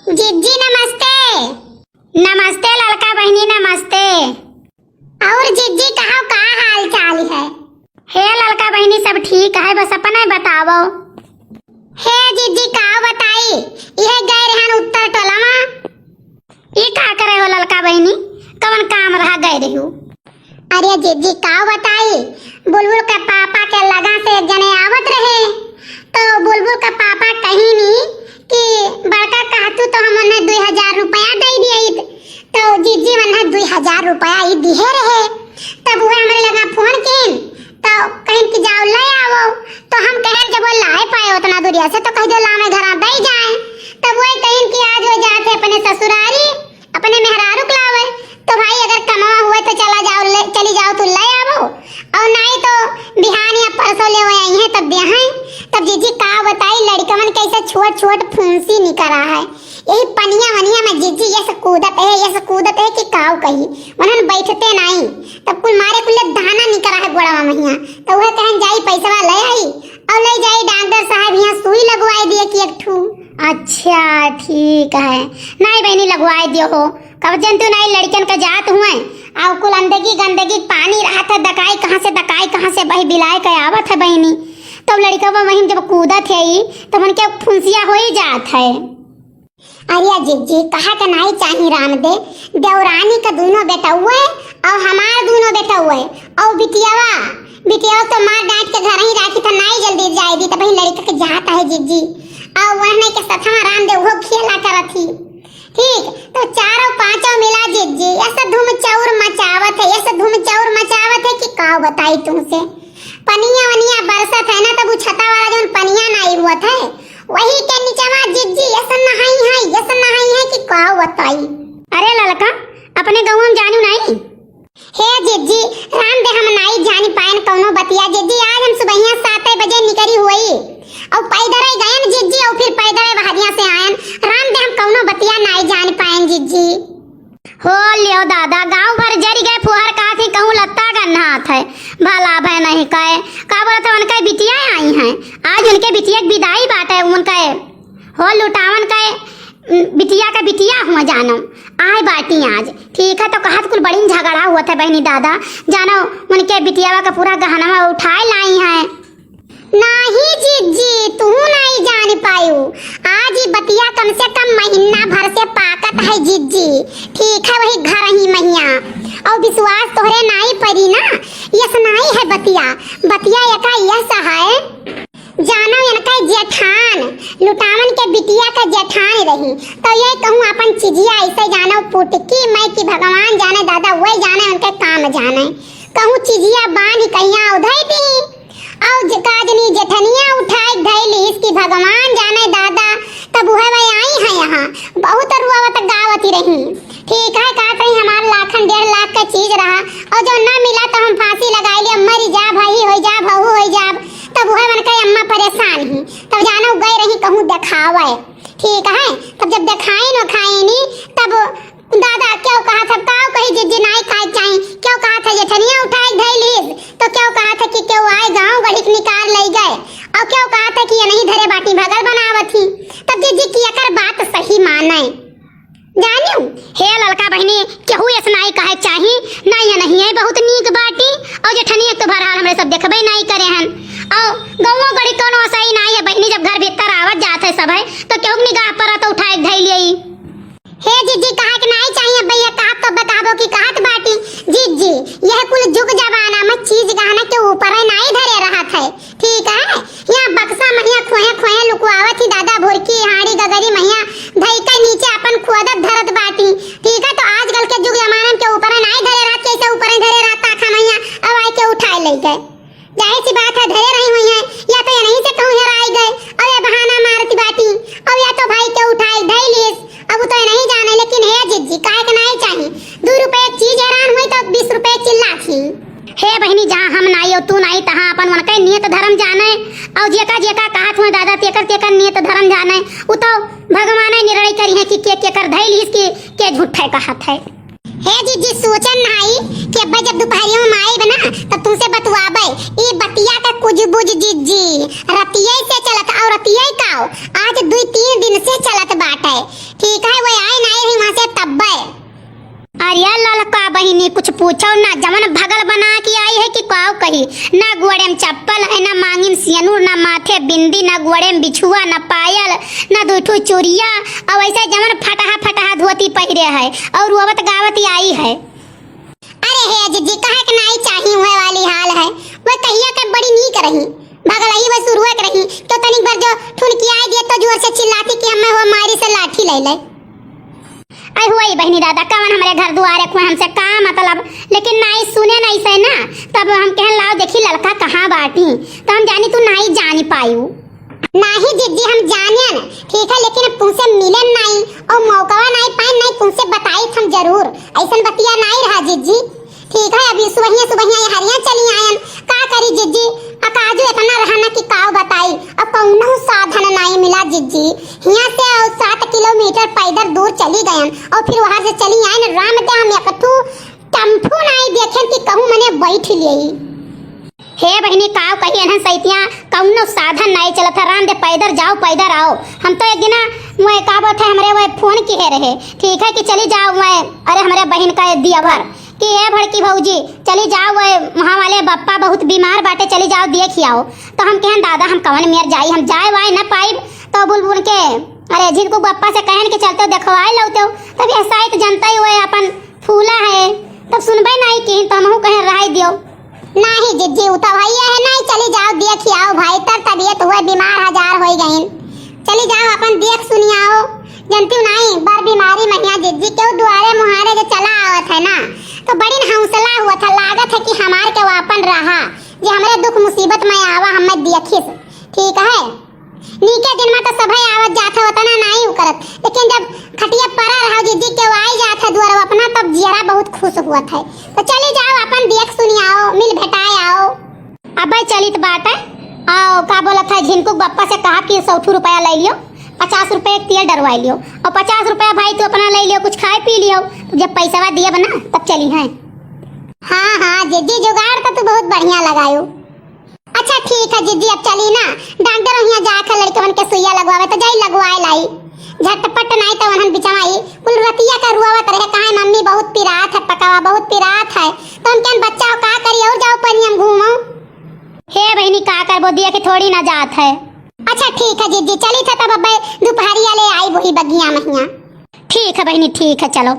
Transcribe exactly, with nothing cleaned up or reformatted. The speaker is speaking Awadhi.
जिज्जी नमस्ते। नमस्ते ललका बहिनी, नमस्ते। और जिज्जी कहो, का हाल चाल है? हे ललका बहिनी, सब ठीक है, बस अपने बतावो। हे जिज्जी का बताई, इहे गए रहन उत्तर टोलवा। ई का करे हो ललका बहिनी, कवन काम रहा गए रही हो? अरे जिज्जी का बताई, बुलबुल के पापा के लगा से एक जने आवत रहे, तो बुलबुल के पापा कहिन कि बड़का कहतू तो हम उन्हें दुई हजार रुपया दे दिए। तो जिज्जी उन्हें दुई हजार रुपया ही दिहे रहे। तब वह हमारे लगा फोन किन, तो कहिन कि जाओ ले आवो। तो हम कहे जब वो लाए पाए उतना दूरिया से तो कह दो लावे घरा दे जाए। तब वही कहिन कि आज वो जाते अपने ससुरारी, अपने मेहरारू के लावे। तो भाई अगर कमवा हुए तो चला जाओ, ले, चली जाओ तो ले आवो, और नहीं तो बिहान या परसों ले आई है तब दे हैं। तब जिज्जी का बताई लड़कवन कैसे छोट छोट फुंसी निकरा है। यही पनिया वनिया में जिज्जी यस कूदत है, यस कूदत है कि काव कही, उन्हन बैठते नाई। तब कुल मारे कुल दाना निकरा है गोड़वा महिया। तो वह कहन जाई पैसवा ले आई और ले जाई डॉक्टर साहब यहाँ सुई लगवाई दिए कि एक ठू। अच्छा ठीक है, नाई बहिनी लगवाई दियो हो। कब जन तू नाई लड़कन का जात हुए, और कुल अंदगी गंदगी पानी रहत है, दकाई कहाँ से, दकाई कहाँ से बही बिलाए के आवत है बहिनी। तब लड़का वहीं जब कूदत है ई, तब उनके फुंसिया हो ही जात है। अरे जिज्जी, कहा के नाई चाही राम दे, देवरानी का दूनो बेटउए और हमार दूनो बेटउए और बिटियावा, बिटियावा तो मार डांट के घर ही राखी था, नाई जल्दी जाए दी, तब ही लड़का के जात है जिज्जी। और वहने के सथवा राम दे वो खेला करत ही। ठीक, तो चारों पांचों मिला जिज्जी, ऐसा धूम चौर मचावत है, ऐसा धूम चौर मचावत है कि का बताई तुमसे। पनिया वनिया बरसत है ना, तब उ छता वाला जौन पनिया नाई हुआ था, वही के निचवा जिज्जी ऐसा नहाई है, ऐसा नहाई है कि का बताई। अरे ललका, अपने गौवा में जानू नाई? हे जिज्जी, राम दे हम नाई जानी पायन कौनो बतिया। जिज्जी, आज हम सुबहिया सात बजे निकरी हुई और पैदल गयन जिज्जी, और फिर पैदल बहरिया से आयन। राम दे हम कौनो बतिया नाई जानी पायन जिज्जी। हो लियो दादा, गांव भर जरी गए फुहर का थी, कहूँ लत्ता गन्हात है, भला भय नहीं कहे। का बोलत है, उनके बिटिया आई हैं, आज उनके बिटिया के विदाई बाटे, उनके हो लुटावन के, उम, बिटिया का बिटिया हुआ जानो, आए बाटी आज। ठीक है, तो कहत कुल बड़ी झगड़ा हुआ था बहनी दादा, जानो उनके बिटियावा का पूरा गहनवा उठाए लाई हैं। नाही जिज्जी, तू नाही जान पायू। आज ही बतिया कम से कम महीना भर से पाकत है जिज्जी। ठीक है, वही घर ही महिया। और विश्वास तोहरे नाही परी ना, यस नाही है बतिया। बतिया एका यस है, जानो इनका जेठान, लुटावन के बिटिया का जेठान रही, तो ये कहूँ अपन चिजिया ऐसे जानो पुटकी मैं कि भगवान जाने दादा, वही जाने उनके काम जाने। कहूँ चिजिया बांध कहिया उधई दी, और ज-, काजनी जेठनिया उठाए धई लीस कि भगवान जाने दादा, तब वह वह आई है यहाँ, बहुत रुआवत गावत रही। ठीक है, कहत रही हमार लाखन डेढ़ लाख का चीज रहा, और जो ना मिला तो हम फांसी लगाई लिया, मरी जा भाई, हो जा बहू, हो जा। तब वह मन के अम्मा परेशान ही, तब जानो गए रही कहूँ देखावे। ठीक है, तब जब देखाइन वखाइन, तब दादा क्यों कहा था, काव कही जिज्जी नाई खाए चाही, क्यों कहा था जेठनिया उठाए धई लीस, तो क्यों कहा था कि क्यों आए गाँव गढ़ी के निकाल ले गए, और क्यों कहा था कि ये नहीं धरे बाटी भगल बनावत ही। तब जिज्जी की एकर बात सही माने। जानियो, हे ललका बहिनी, केहू यस नाई कहे चाही, ना ये नहीं है बहुत नीक बाटी, और जेठनिया तो बहरहाल हमरे सब देखबे नाई करे हन, और गौवा गढ़ी कोनो सही नाई है बहिनी, जब घर भीतर आवत जात है सब है, तो केहू के निगाह पर तो उठाए धई लिये। हे जिज्जी, कहा के नाई चाहिए भैया, कहा तो बताबो कि कहत बाटी। जिज्जी, यह कुल जुग जमाना में चीज गहना के ऊपर है, नाई धरे रहत है, ठीक है? यहाँ बक्सा महिया खोहे खोहे लुकवावत ही दादा, भुरकी, हाड़ी, गगरी महिया धई के नीचे अपन खोदत धरत बाटी, ठीक है? तो आजकल के जुग जमाना में के ऊपर है नाई धरे रहत, कैसे ऊपर है धरे रहत, ताखा महिया अब आए के उठाए ले गए। जाहिर सी बात है, धरे रही हुई है, या तो ये नहीं से कहूँ हेराई गए, और ये बहाना मारती बाटी, और या तो भाई के उठाई धई लीस, अब वो तो ये नहीं जाने, लेकिन हे जिज्जी, काहे के नाई चाही? दो रुपये की चीज हैरान हुई तो बीस रुपये चिल्ला थी। हे बहिनी, जहाँ हम नाई और तू नाई, तहाँ अपन उनके नियत धर्म जाने, और जेका जेका कहत हुए दादा, तेकर तेकर नियत धर्म जाने, उ तो भगवान निर्णय करी है कि के केकर धई लीस, के, के झूठे कहत है। हे जिज्जी, सोचन नाई कि अब्बा जब दोपहरिया में आइब ना, तब तुमसे बतुआबे। ई बतिया के कुछ बुझ जिज्जी, रतिये से चलत, और रतिये का, आज दुई तीन दिन से चलत बाटे। ठीक कुछो ना, जवन भगल बना के आई है कि काव कही। ना गोड़े में चप्पल है, ना मांगी में सियनूर, ना माथे बिंदी, ना गोड़े में बिछुआ, ना पायल, ना दुइ ठो चूड़िया, और ऐसे जवन फटहा फटहा धोती पहिरे है और रोवत गावत आई है। अरे हे जिज्जी, कहे के नाई चाही, उहे वाली हाल है। वह कहिया के बड़ी नीक रही, भगलई वह शुरुए के रही, तो तनिक भर जो ठुनकियाई दिए तो जोर से चिल्लाती कि हमें वो मारी से लाठी ले ले। आई हुआ बहिनी दादा, कवन हमरे घर दुआरे कोई हमसे का मतलब, लेकिन नाई सुने नाई से ना, तब हम कहन लाओ देखी लड़का कहाँ बाटी, तो हम जानी तू नाई जानी पायू। नाही जिज्जी, हम जानेन, ठीक है, लेकिन अब तुमसे मिलेन नाही और मौकवा नाही पाएन, नाही तुमसे बताइत हम जरूर। ऐसन बतिया नाही रहा जिज्जी। ठीक है, अभी सुबहिया सुबहिया ये हरिया चली आयन, का करी जिज्जी, अकाजू इतना रहा ना कि काव बताई, अब कौनो साधन नाही मिला जिज्जी। हियाँ से और सात किलोमीटर पैदल दूर चली गयन और फिर वहाँ से चली आयन राम दे हम एक ठू टेम्पू नाही देखेन कि कहूँ मने बैठ लेई। हे बहिनी, काव कही एनहन सैतिया, कौनो साधन नाही चलत है, राम दे पैदल जाओ, पैदल आओ। हम तो एक दिना मुए का बोलत है, हमरे वह फोन किहे रहे, ठीक है कि चली जाओ वह, अरे हमरे बहिन का दियावर कि ए भड़की भौजी, चली जाओ वह, वहाँ वाले बप्पा बहुत बीमार बाटे, चली जाओ देख आओ। तो हम कहन दादा हम कवन मेर जाई, हम जाए वाए न पाइब। तो बुलबुल के अरे झिनकू बप्पा से कहन के चलते देखवाए लौते हो, तब यह साइत जनता ही वह अपन फूला है, तब सुनबे नाही किहिन, तो हमहू कहे रहाई दियो। नाही जिज्जी, उ तो भैया है, नाही चली जाओ, देख आओ भाई, तर तबियत हुए बीमार हजार होई गईन। चली जाओ, अपन देख सुनी आओ। जनती नाही, बर बीमारी महिया जिज्जी, केहू दुआरे मुहारे जे चला आवत है ना, तो बड़ी न हौसला हुआ था, लागत है कि हमार के वापन रहा, जे हमरे दुख मुसीबत में आवा, हमें देखिस। ठीक है, नीके दिन में तो सभे आवत जात है, उतना नाही उ करत, लेकिन जब खटिया परा रहा जिज्जी के आई जात है दुआर अपना, तब जियरा बहुत खुश हुआ था। तो चली जाओ, अपन देख सुनी आओ, मिल भेटाए आओ। अबे चलित बाटे, आओ का बोलत है, झिनकू के बप्पा से कहा कि सौ ठू रुपया ले लियो, पचास रुपया एक तेल डरवाई लियो, और पचास रुपया भाई तू अपना ले लियो, कुछ खाए पी लियो, जब पैसवा दियब ना तब चली हैं। हाँ हाँ जिज्जी, जुगाड़ तो तू बहुत बढ़िया लगायो। अच्छा ठीक है जिज्जी, अब चली ना, डॉक्टर हियाँ जाके लड़कवन के सुइया लगवावे, तो जाई लगवाए लाई। झटपट नाई तो उन्हन बिचवाई कुल रतिया का रुआवत रहे, कहे मम्मी बहुत पिरात है पकावा, बहुत पिरात है। तो हम कहन बच्चा हो का करी, और जाओ पनिया में घूमो। हे बहिनी, का करबो, दिया के थोड़ी ना जात है। अच्छा ठीक है जिज्जी, चली था तब अब्बे दोपहरिया ले आई वही बगिया महिया। ठीक है बहिनी, ठीक है, चलो।